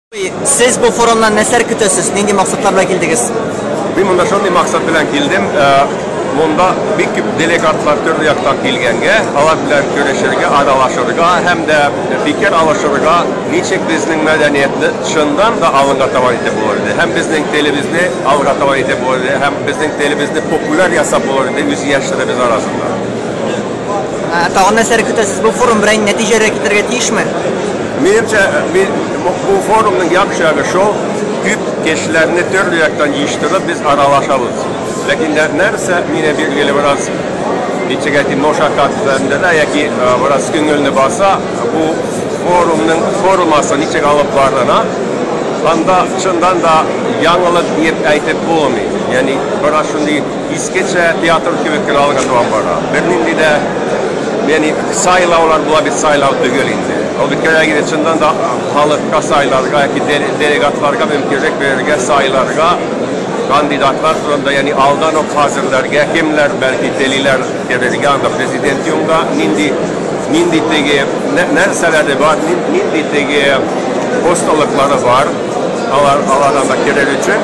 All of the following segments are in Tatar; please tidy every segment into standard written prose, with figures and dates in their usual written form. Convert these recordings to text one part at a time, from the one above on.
Сез бу форумнан нәрсәләр көтәсез? Нинди максатлар белән килдегез? Мин монда шундый максат белән килдем. Монда бик күп делегатлар төрле яктан килгәнгә, алар белән күрешергә, аралашырга һәм дә фикер алышырга, ничек безнең мәдәниятне чыннан да алга табан итеп булыр иде. Һәм безнең телебезне алга табан итеп булыр иде, һәм безнең телебезне популяр ясап булыр иде үз яшьләребез арасында. Тагын нәрсәләр көтәсез? Бу форум берәр нәтиҗәләргә китерергә тиешме? Минемчә, бу форумның яхшы ягы шул, күп кешеләрне төрле яктан җыештырып без аралашабыз. Ләкин нәрсә мине билгеле бераз, ничек әйтим, мәшәкатьләндерә яки бераз күңелне баса, бу форумның формасы ничек алып барына, анда чыннан да яңалык диеп әйтеп булмый. Ягъни бераз шундый искечә театр кебек кенә алга табан бара. Бернинди дә, ягъни сайлаулар була бит, сайлау түгел инде. Ул бит кирәк иде чыннан да халыкка сайларга яки делегатларга мөмкинлек бирергә сайларга кандидатлар турында, ягъни алдан ук хәзерләргә, кемнәр бәлки телиләр керергә анда президентиумга, нинди нинди теге нәрсәләре бар, нинди теге осталыклары бар, алар алар анда керер өчен.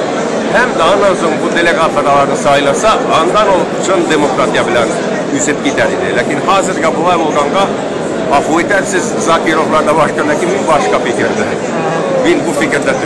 Һәм дә аннан соң бу делегатлар аларны сайласа, андан ул чын демократия белән үсеп китәр иде. Ләкин хәзергә болай булганга, гафу итәрсез, Закировлар да башка, ләкин мин башка фикердә. Мин бу фикердә түгел.